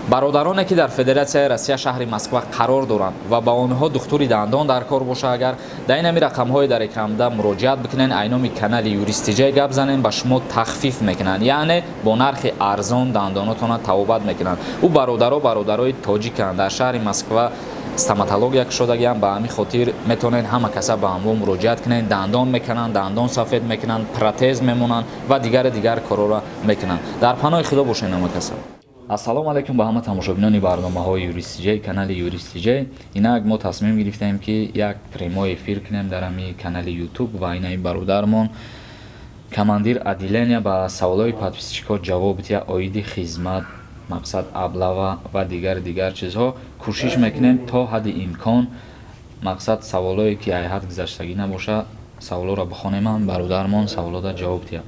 Бародароне, ки дар Федератсияи Россия, шаҳри Москва қарор доранд ва ба онҳо духтури дандон дар кор боша, агар дар ин ҳами рақамҳои дар экранбуда муроҷиат бикунен, айноми канали Юристиҷай гап занен, ба шумо тахфиф мекунанд, яъне бо нархи арзон дандонотона табобат мекунанд. Ӯ бародаро бародарои тоҷиканд, дар шаҳри Москва стоматология кушодагиам. Ба ҳамин хотир метавонед ҳама каса ба ҳамво муроҷиат кунед. Дандон мекунанд, дандон сафед мекунанд, протез мемонанд ва дигари дигар корҳоро мекунанд. Дар паноҳи Худо бошед, ҳама каса. Ассалому алайкум ба ҳама тамошобинони барномаҳои Юристиҷай, канали Юристиҷай. Инак, мо тасмим гирифтем, ки як прямой эфир кунем дар ҳами канали Ютуб ва инаи бародармон, командир отделения, ба саволҳои подписчикҳо ҷавоб диҳад оиди хизмат, мақсад, облава ва дигар дигар чизҳо. Кӯшиш мекунем то ҳадди имкон, мақсад, саволое ки ай ҳад гузаштагӣ набоша, саволҳоро бихонемам, бародармон саволода ҷавоб диҳад.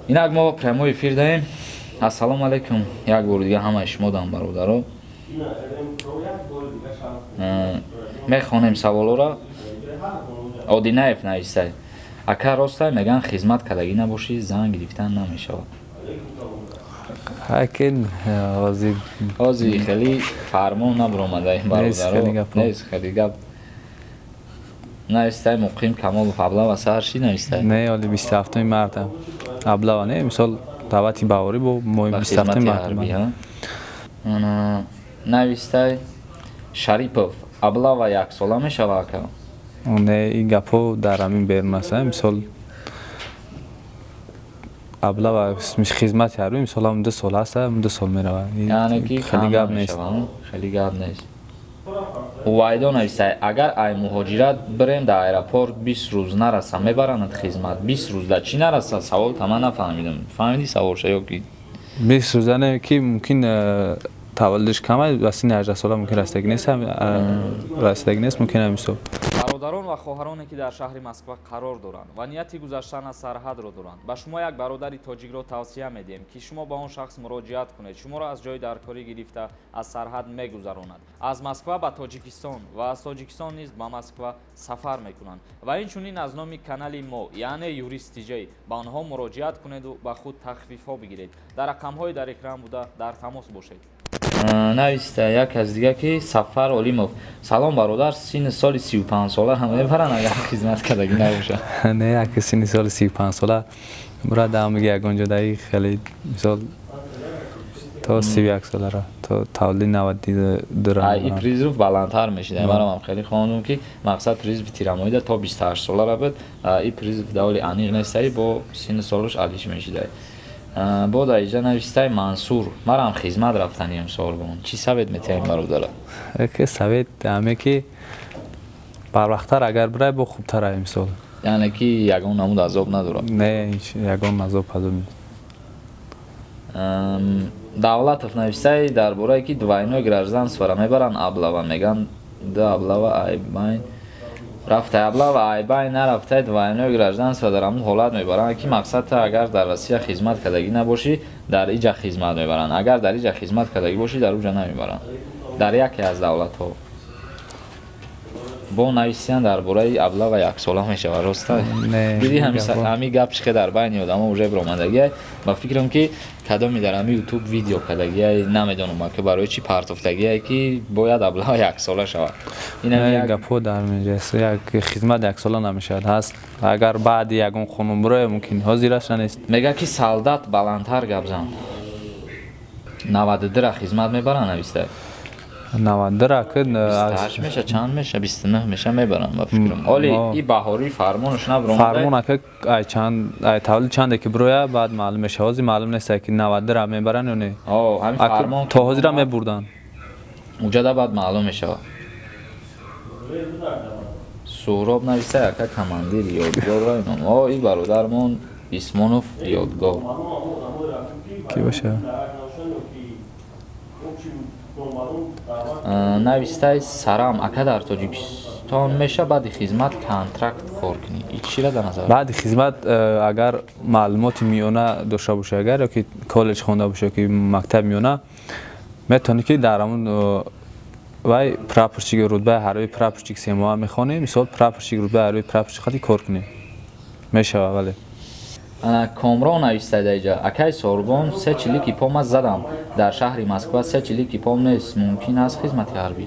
Инак, мо прямой эфир даем. Ассалому алайкум як бори дига ҳамаи шумо дам, бародаро. Мехонем саволҳоро. Одинаев нависай: «Ака, ростай, меган, хизмат кардагӣ набошӣ, зан гирифтан намешавад?» Ҳакин ҳозир. Ҳозир хеле фармон набуромада, бародаро, нест хеле гап. Навистай Муқим Камолов: «Облава сар ши?» навистай. Не, ҳоли 27-уми марта облава не, мисол, даъвати баҳорӣ бо моҳи 27-уми март. Навистай Шарипов: «Облава яксола мешава, ака?» Не, ин гапҳо дар ҳамин берун аст. Мисол, облава хизмати ҳарбӣ, мисол, ҳам 2 сол ҳаст, ҳам 2 сол меравад. Яъне ки хеле гап нест. Хеле гап нест. Увайдо навистай: «Агар ай муҳоҷират бирем, дар аэропорт 20 рӯз нараса, мебаранад хизмат?» 20 рӯз да чӣ нараса? Савол тама нафаҳмидам. Фаҳмидӣ саволша ё ки? 20 рӯза не, ки мумкин таваллудиш кам аст, ба синни 18 сола мумкин расидагӣ нест, расидагӣ нест, мумкин ҳамин ҳисоб. Бародарон ва хоҳароне, ки дар шаҳри Москва қарор доранд ва нияти гузаштан аз сарҳадро доранд, ба шумо як бародари тоҷикро тавсия медиҳем, ки шумо ба он шахс муроҷиат кунед. Шуморо аз ҷои даркорӣ гирифта, аз сарҳад мегузаронад, аз Москва ба Тоҷикистон ва аз Тоҷикистон низ ба Москва сафар мекунанд. Ва инчунин аз номи канали мо, яъне Юрист Тиҷай, ба онҳо муроҷиат кунеду ба худ тахфифҳо бигиред. Дар рақамҳои дар экран буда дар тамос бошед. Нависта як аз дига, ки Сафар Олимов: «Салом, бародар, синни соли 35 сола ҳам мебаранд, агар хизмат кардагӣ набошад?» Не, як синни соли 35 сола бурад, ҳамаги ягон ҷодаи хеле, мисол, то 31 солара, то таваллуди 92. И призыв баландтар мешида. Манам хеле хондум, ки мақсад, призыв тирамоҳида то 28 солара буд. И призыв даволи аниқ нестаи, бо синни солаш алиш мешида. Бо дар иҷа навистай Мансур: «Марам хизмат рафтаниам солбон, чӣ совет метиҳем бародара?» Ки совет ҳаме, ки барвақттар агар бирай, бо хубтар ай, мисол. Яъне ки ягон намуд азоб надорад? Не, ягон азоб азоб нест. Давлатов навистай дар бораe ки двойное гражданствора мебаранд облава. Меган, ду облава айбайн рафтай, облава айбайн нарафтай, двойное гражданство дар ҳамун ҳолат мебаранд, ки мақсад, агар дар Россия хизмат кардагӣ набошӣ, дар иҷа хизмат мебаранд, агар дар иҷа хизмат кардагӣ бошӣ, дар уҷа намебаранд, дар яке аз давлатҳо. Бо нависиян дар бораи облава яксола мешавад, роста? Диди, ҳами гап чихе дар байни одамо уже биромадагиай. Ба фикрам, ки кадоми дар ҳами Ютуб видео кардагиай, намедонам, ки барои чӣ партофтагиай, ки бояд облава яксола шавад. Гапҳо дар меҷаст, як хизмат яксола намешавад, ҳаст, агар баъди ягон қонун бироя, мумкин, ҳозираш нест. Мега, ки «Солдат, баландтар гап зан». 92-ра хизмат мебаранд, нависта. 92-ра ки? 28 меша, чанд меша, 29 меша, мебарам, ба фикрам. Оли и баҳорӣ фармонаш набиромада. Фармон ака, ай чанд, ай таваллуд чанде ки бироя, баъд маълум меша. Ҳозир маълум нест, ки 92-ра мебаранд ё не. О, ҳамин фармон. То ҳозира мебурданд. Уҷада баъд маълум мешавад. Суҳроб нависта: «Ака, командир Ёдгор райном». О, и бародармон Исмонов Ёдгор. Ки боша? Навистаи Сарам: «Ака, дар Тоҷикистон меша баъди хизмат контракт кор кунӣ?» И чира дар назар? Баъди хизмат, агар маълумоти миёна дошта бошӣ, агар ёки коллеҷ хонда бошӣ, ёки мактаби миёна, метавонӣ, ки дар ҳамун вай прапорщик, рутбаи ҳарбии прапорщик 3 моҳа мехонӣ, мисол, прапорщик, рутбаи ҳарбии прапорщик хати кор кунӣ, мешавад, вале. Комрон нависта даиҷа: «Акай Сорбон, се чилики пома задам дар шаҳри Москва, се чилики пом нест, мумкин аст хизмати ҳарбӣ?»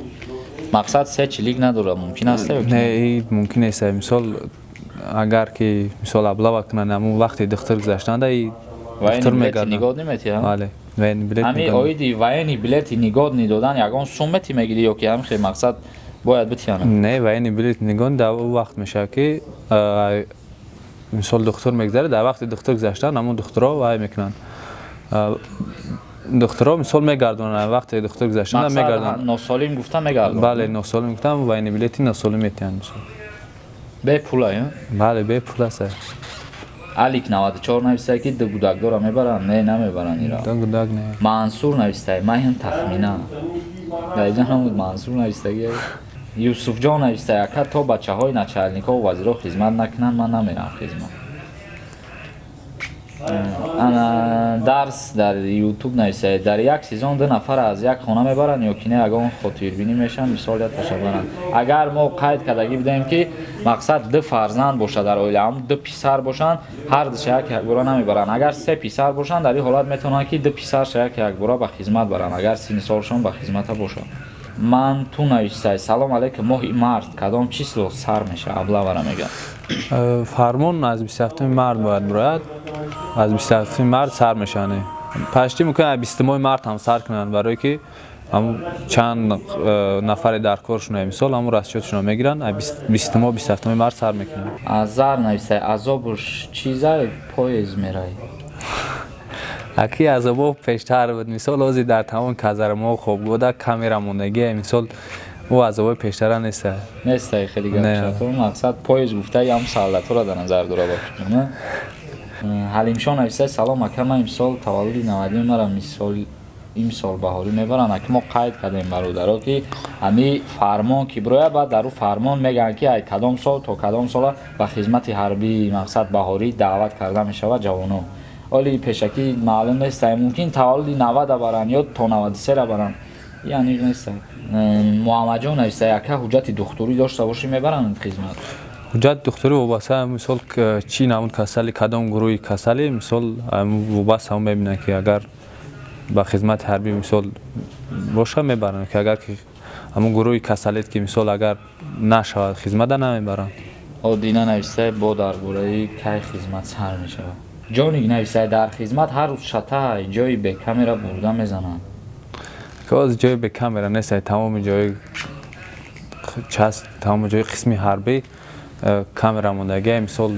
Мақсад, се чилик надорад, мумкин аст? Не, мумкин нест. Мисол, агар ки, мисол, облава кунанд, ҳамун вақти духтур гузаштанда духтур мегардад. Неметиҳад? Бале. Ҳами оиди военный билети негодный додан ягон сум мети мегирӣ ё ки ҳам хел мақсад бояд битиҳанд? Не, военный билет негодный дар он вақт мешавад, ки, мисол, духтур мегзарад. Дар вақти духтур гузаштан ҳамун духтурҳо вай мекунанд, духтурҳо, мисол, мегардонанд. Вақте духтур гузаштан мегардонанд. Носолим гуфта мегардонанд? Бале, носолим гуфтам, военный билети носолим метиҳанд, мисол. Бепула? Бале, бепул аст. Алик 94 навистае, ки ду гудакдора мебаранд? Не, намебаранд ира. Ду гудак не. Мансур навистае: «Ман тахмина даиҷа намуд». Мансур навистаги. Юсуфҷон навистае: «Ака, то бачаҳои начальникҳо вазиро хизмат накунанд, ман намерам хизмат». Ана дарс дар Ютуб нависае: «Дар як сезон ду нафар аз як хона мебаранд ё ки не? Ягон хотирбинӣ мешаванд, мисол, яташа баранд?» Агар мо қайд кардагӣ будем, ки мақсад ду фарзанд бошад дар оила, ҳам ду писар бошанд, ҳар душа як якбора намебаранд. Агар се писар бошанд, дар ин ҳолат метавонанд, ки ду писарша як якбора ба хизмат баранд, агар синни солшон ба хизмата бошад. Ман ту навистай: «Салом алейкум, моҳи март кадом число сар мешавад облавара?» Мегӯяд. Фармон аз 27 март бояд бирояд, аз 27 март сар мешаванд. Пашти мумкин аз 20 март ҳам сар кунанд, барое ки чанд нафаре дар коршона, мисол, ҳамун расчётшона мегиранд, 20, 27 март сар мекунанд. Азар навистай: «Азобуш чизай, поезд мерай?» Аки, азобо пештар буд. Мисол, ҳозир дар тамоми казармаҳо, хобгоҳда камера мондагия. Мисол, ӯ азобои пештара неста. Нестай хеле гапшато. Мақсад, поезд гуфта, ям солдатора дар назар дора, ба фикр. Ҳалимшон навистай: «Салом, ака, ман имсол таваллуди навадим, мара мисол имсол баҳорӣ мебаранд?» Аки, мо қайд кардем, бародаро, ки ҳами фармон ки бирояд, баъд дар ӯ фармон мегӯянд, ки ай кадом сол то кадом сола ба хизмати ҳарбии, мақсад, баҳорӣ даъват карда мешавад ҷавонон. Оли пешакӣ маълум нестай, мумкин таваллуди 90-а баранд ё то 93-ра баранд, и аниқ нестай. Муҳаммадҷон навистай: «Ака, ҳуҷҷати духтурӣ дошта бошӣ, мебаранд хизмат?» Ҳуҷҷати духтурӣ вобаста, мисол, чӣ намуд касали, кадом гурӯҳи касалӣ, мисол, вобаста ҳам мебинанд, ки агар ба хизмати ҳарбӣ, мисол, боша, мебаранд, ки агар ки ҳамун гурӯҳи касалит ки, мисол, агар нашавад, хизмата намебаранд. Одина навистай: «Бо дар бораи кай хизмат сар мешавад?» Ҷоник навистай: «Дар хизмат ҳар рӯз шата, ҷои бекамера бурда мезананд?» Ҳозир ҷои бекамера нест. Тамоми ҷои часть, тамоми ҷои қисми ҳарбӣ камера мондагия. Мисол,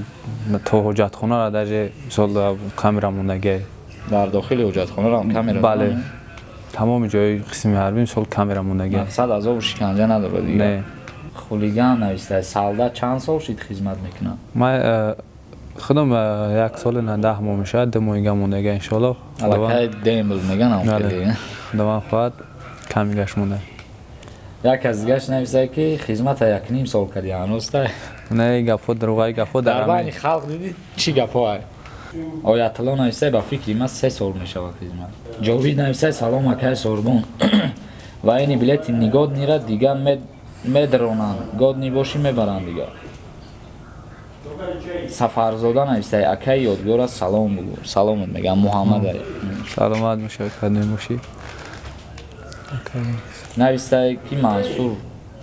то ҳоҷатхонара даже, мисол, камера мондагия. Дар дохили ҳоҷатхонаро камера? Бале, тамоми ҷои қисми ҳарбӣ, мисол, камера мондагия. Мақсад, азобу шиканҷа надорад дигар? Не. Хулиган навистае: «Солдат чанд сол шид хизмат мекунад?» Ман худам як соли на 10 моҳ мешавад, 2 моҳига мондага, иншоалло. Аллакай дембел меган. Худованд хоҳад, камигаш монда. Як аз дигаш нависае, ки хизмата якним сол кардӣ, ҳанӯзта. Не, гапҳо дурӯғаи, гапҳо. Дар байни халқ дидӣ, чӣ гапҳое. Оятулло нависае: «Ба фикри ман, 3 сол мешавад хизмат». Ҷовид нависае: «Салом, акай Сорбон, военный билети негодныйра дига медронанд, годный бошӣ, мебаранд дига?» Сафарзода нависае: «Акай Ёдгора салом бугӯ». Саломат мегам, Муҳаммад. Саломат бошад, кадем бошӣ. Навистае, ки Мансур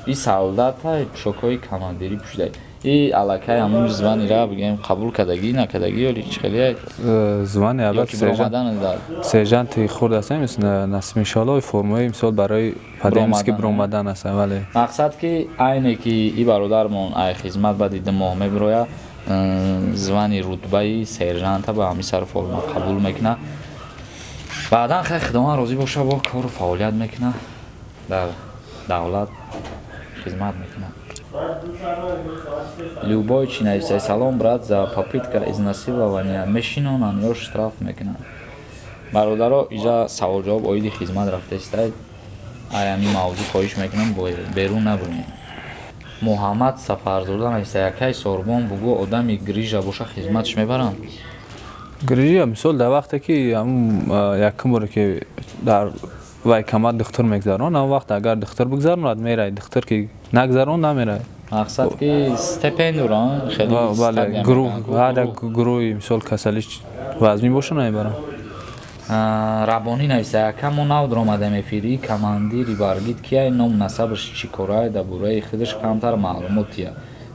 и солдата пӯшокҳои командирӣ пӯшида, и аллакай ҳамун званира, бигем, қабул кардагӣ, накардагӣ ё чӣ хеле? Звани албатта сержанти хурд аст, насиб, иншоалло, формаи, мисол, барои подъёмский биромадан аст, вале. Мақсад, ки айне ки и бародармон ай хизмат баъди 2 моҳ мебирояд, звани рутбаи сержанта ба ҳамин сар форма қабул мекунад. Баъдан, хай, Худованд розӣ боша, бо кору фаъолият мекунад, дар давлат хизмат мекунад. Любой чи нависай: «Салом, брат, за попытка изнасилования мешинонанд ё штраф мекунанд?» Бародаро, иҷа саволҷавоб оиди хизмат рафтаистай. Ай ҳамин мавзӯъ хоҳиш мекунам, берун набурем. Муҳаммад Сафарзода нависай: «Акай Сорбон, бугӯ, одами грижа боша, хизматш мебаранд?» Грижа, мисол, дар вақте ки ҳамун якум боре ки дар вай камат духтур мегзарон, ҳамон вақт агар духтур бигзаронад, мерай, духтур ки нагзарон, намерай. Мақсад ки степендура хеле. Бале, гурӯҳ, ҳар як гурӯҳи, мисол, касалиш вазмин боша, намебарам. Рабонӣ нависа: яка мо нав даромадем эфири, командири Баргид кияй, ном насабаш чӣ корай, дар бораи худаш камтар маълумот дия,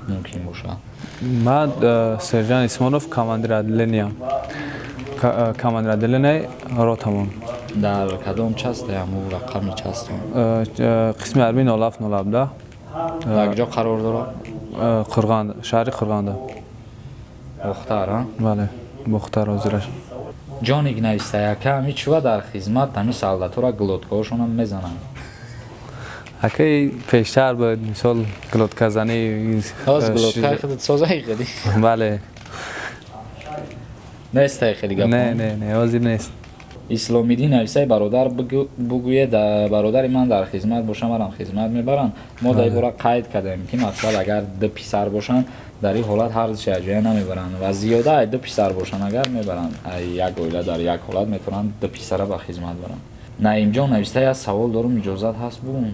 мумкин бошад. Ман сержант Исмонов, командир отделениям, командир отделенияи ротамон. Дар кадом часть, ҳаму рақами частон? Қисми ҳарбии 07 017. Дар куҷо қарор дорад? Қурған, шаҳри Қурғанда. Бохтар, а? Бале, Бохтар ҳозираш. Ҷоник нависта: яка ҳами чува дар хизмат ҳами солдатора глоткаҳошонам мезананд? Акаи, пештар буд, мисол, глотказанӣ. Ҳоз глоткаи худат созаи хеле? Бале. Нестай хеле гап? Не, не, не, ҳозир нест. Исломиддин нависаи: бародар, бугӯе бародари ман дар хизмат боша, марам хизмат мебаранд? Мо дар ин бора қайд кардем, ки мақсад, агар ду писар бошанд, дар ин ҳолат ҳарзиши аҷоя намебаранд ва зиёда ай ду писар бошанд агар, мебаранд. Ай як оила дар як ҳолат метавонанд ду писара ба хизмат баранд. Наимҷон нависта: як савол дорум, иҷозат ҳаст бугум?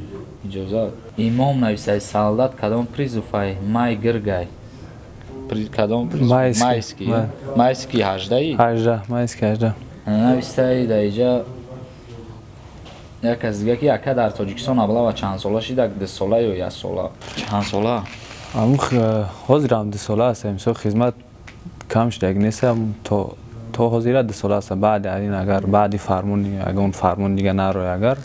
Иҷозат. Имом навистай: солдат кадом призывай, май гиргай, кадом? Майский. Майский 18-и? 18, майский 18. Навистаи дар иҷа як кас дига, ки ака, дар Тоҷикистон облава чанд сола шида, 2 сола ё як сола, чанд сола? Ҳозирам 2 сола аст. Мисол, хизмат кам шудаг нест, то ҳозира 2 сола аст. Баъди ин, агар баъди фармони, ягон фармон дига нароя, агар.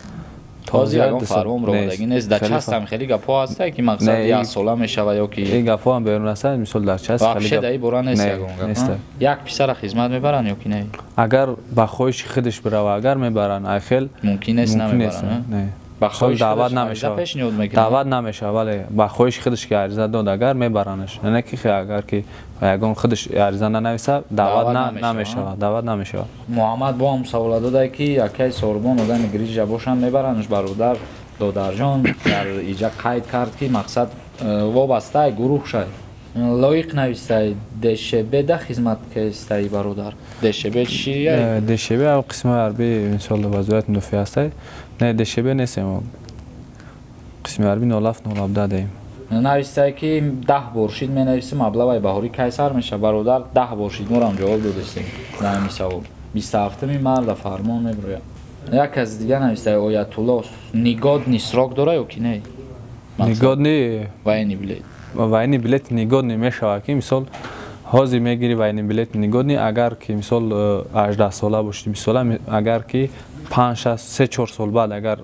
Ҳозир ягон фармон ромадагӣ нест. Дар частам хеле гапҳо ҳаста, ки мақсад як сола мешава ё ки? Ин гапҳо ҳам берун ҳастанд, мисол, дар част. Вообще дар ин бора нест ягон гап? Як писара хизмат мебаранд ё ки не? Агар ба хоҳиши худаш бирава, агар, мебаранд, ай хел. Мумкин нест намебаранд? Ба хоҳиш даъват намешавад, даъват намешавад, вале ба хоҳиши худаш ки ариза дод, агар, мебаранаш. Не ки агар ки ягон худаш ариза нанависа, даъват намешавад, даъват намешавад. Муҳаммад бо ҳам савола додае, ки акай Сорбон, одами грижа бошанд, мебаранаш? Бародар додарҷон дар иҷа қайд кард, ки мақсад вобастаи гурӯҳ шай. Лоиқ навистай: ДШБ да хизмат кестаи, бародар, ДШБ чи? ДШБ қисми ҳарби, мисол, вазорати мудофиа ҳастай. Не, ДШБ нестем, қисми ҳарби 07 017 даем. Навистай, ки 10 бор шид менависем, маблағи баҳорӣ кай сар мешавад? Бародар, 10 бор шид морам ҷавоб додастем дар ҳамин савол. 27-ми марда фармон мебирояд. Як кас дига навистай: Оятулло, негодный срок дора ё ки не? Негодный? Военный билет. Военный билет негодный мешавад, ки мисол, ҳозир мегири военный билет негодный, агар ки, мисол, 18 сола бошӣ, 20 сола, агар ки панҷ, шаш, се, чор сол баъд, агар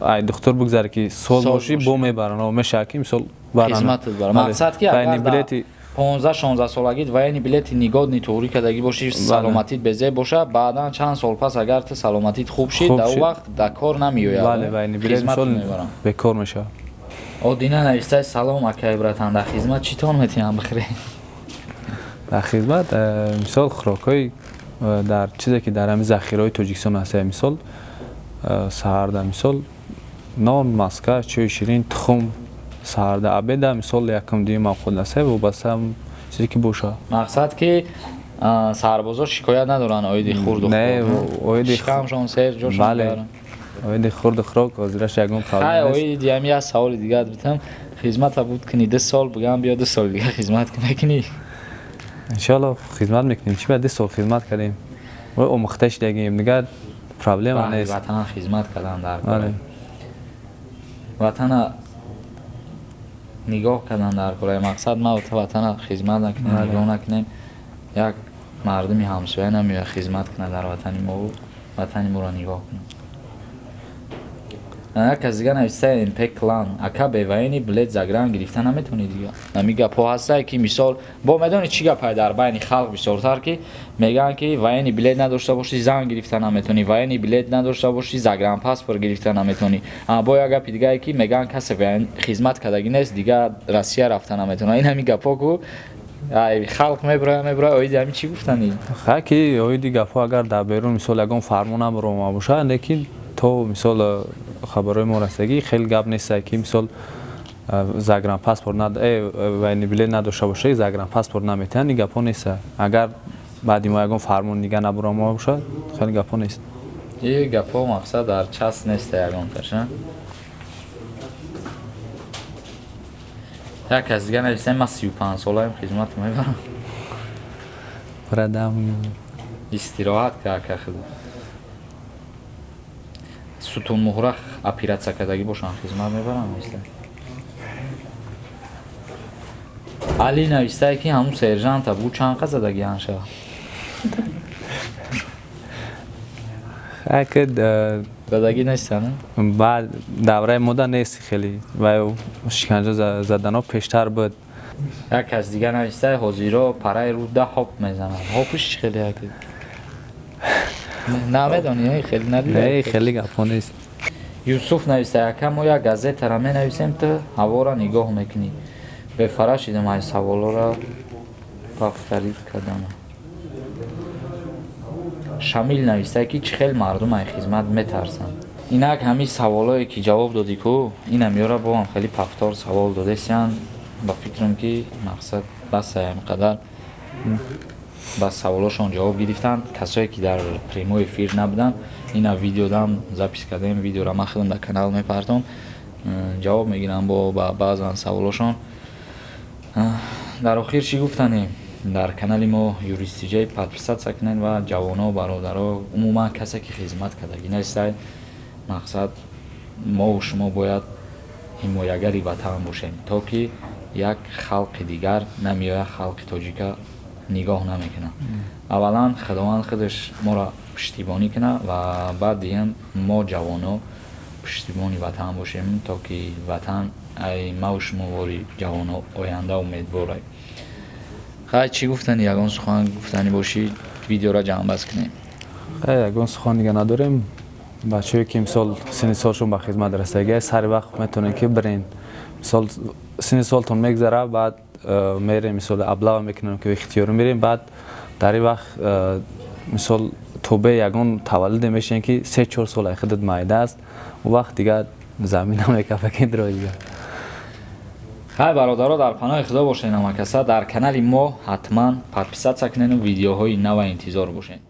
ай духтур бигзаре, ки соз бошӣ, бо мебаранд, мешавад, ки мисол. Хизматат бара. Мақсад ки агар 15-16 солагит военный билети негодный туғрӣ кардагӣ бошӣ, саломатит безеб боша, баъдан чанд сол пас агар ту саломатит хуб шид, дар вақт дар кор намеояд. Бекор мешавад. Одина навистай: салом, акай, братан, дар хизмат чӣ тон метиҳам бихӯре? Дар хизмат, мисол, хӯрокҳои дар чизе ки дар ҳамин захираҳои Тоҷикистон ҳаста, мисол, саҳарда, мисол, нон, маска, чойи ширин, тухм саҳарда, обеда, мисол, якум, дуюм мавқуд аста, вобаста чизе ки боша. Мақсад ки сарбозо шикоят надоранд оиди хурду шикамшон сер ҷошон? Бале, оиди хурду хӯрок ҳозираш ягон проблем нест. Оиди ҳами як саволи дигар битам: хизмата буд кунӣ, 2 сол бигам, биё 2 соли дигар хизмат мекунӣ? Иншоалло, хизмат мекунем. Чи ба 2 сол хизмат кардем, омӯхта шидагем, дигар проблема нест. Ватан хизмат кардан дар кор, ватана нигоҳ кардан дар кора. Мақсад, ма ватана хизмат накунем, нигоҳ накунем, як мардуми ҳамсоя намеояд хизмат кунад дар ватани мо, ватани моро нигоҳ кунад. Як кас дига нависта: МП клан, ака, бе военный билет загран гирифта наметавонӣ дига? Ҳами гапҳо ҳастае, ки мисол, бо медонӣ чӣ гапае дар байни халқ бисёртар, ки мегӯянд, ки военный билет надошта бошӣ, зан гирифта наметавонӣ, военный билет надошта бошӣ, загранпаспорт гирифта наметавонӣ. Бо як гапи дигае, ки мегӯянд, касе хизмат кардагӣ нест, дига Россия рафта наметавонад. Ин ҳами гапҳо ку халқ мебироя, мебироя. Оиди ҳами чӣ гуфтанӣ? Ха, ки оиди гапҳо, агар дар берун, мисол, ягон фармон набарома бошад, лекин то, мисол, хабарҳои мо расидагӣ, хеле гап нестае, ки, мисол, загранпаспорт, военный билет надошта бошад, загранпаспорт наметиҳанд. Ин гапҳо неста. Агар баъди мо ягон фармон дига набарома бошад, хеле гапҳо нест. Ин гапҳо, мақсад, дар част неста ягонташ. Як кас дига нависем, ман 35 солаем, хизмат мебарам. Брадам. Истироҳат ка, ака, худ сутунмуҳра оператсия кардагӣ бошам, хизмат мебарам, нависта. Али навистае, ки ҳамун сержанта бу чанд қа задаги анша. Ки задагӣ нестан? Баъд давраи мода нест хеле, ва шиканҷа задано пештар буд. Як кас дига навистае, ҳозиро параи руда ҳоп мезанад. Ҳопиш чӣ хеле, яке намедонӣ, хеле надида? Не, хеле гапҳо нест. Юсуф нависта, яка мо як газетара менависем, ту ҳаворо нигоҳ мекунӣ. Бефара шидам, ай саволоро повторить кардам. Шамил нависта, ки чӣ хел мардум ай хизмат метарсанд. Инак ҳамин саволое, ки ҷавоб додӣ ку, инам ёра боам хеле повтор савол додесиян. Ба фикрам, ки мақсад басай, ҳамқадар ба саволошон ҷавоб гирифтанд. Касое, ки дар прямой эфир набуданд, ина видеодам запись кардем, видеора ман худам дар канал мепартом, ҷавоб мегирам бо ба баъзан саволошон. Дар охир чӣ гуфтанем? Дар канали мо Юристиҷай подписаться кунед ва ҷавоно, бародаро, умуман касе, ки хизмат кардагӣ нестай, мақсад мову шумо бояд ҳимоягари ватан бошем, то ки як халқи дигар намеояд, халқи тоҷика нигоҳ намекунад. Аввалан Худованд худаш моро пуштибонӣ кунад ва баъд диям мо ҷавоно пуштибони ватан бошем, то ки ватан ай маву шумо вори ҷавоно оянда умедворай. Хай, чӣ гуфтанӣ, ягон сухан гуфтанӣ бошӣ, видеоро ҷамъбаст кунем. Хай, ягон сухан дига надорем. Бачаҳое, ки мисол синни солшон ба хизмат расидагӣ, сари вақт метавонед, ки бирен. Мисол, синни солтон мегзара, баъд мерем, мисол, облава мекунем, ки ихтиёрӣ мерем. Баъд дар ин вақт мисол тобеи ягон таваллуде мешавем, ки 3-4 сол ай худат майда аст, он вақт дига замин намекафа, ки дро дига. Хай, бародаро, дар паноҳи Худо бошед. Намакаса дар канали мо ҳатман подписаться кунену видеоҳои нава интизор бошед.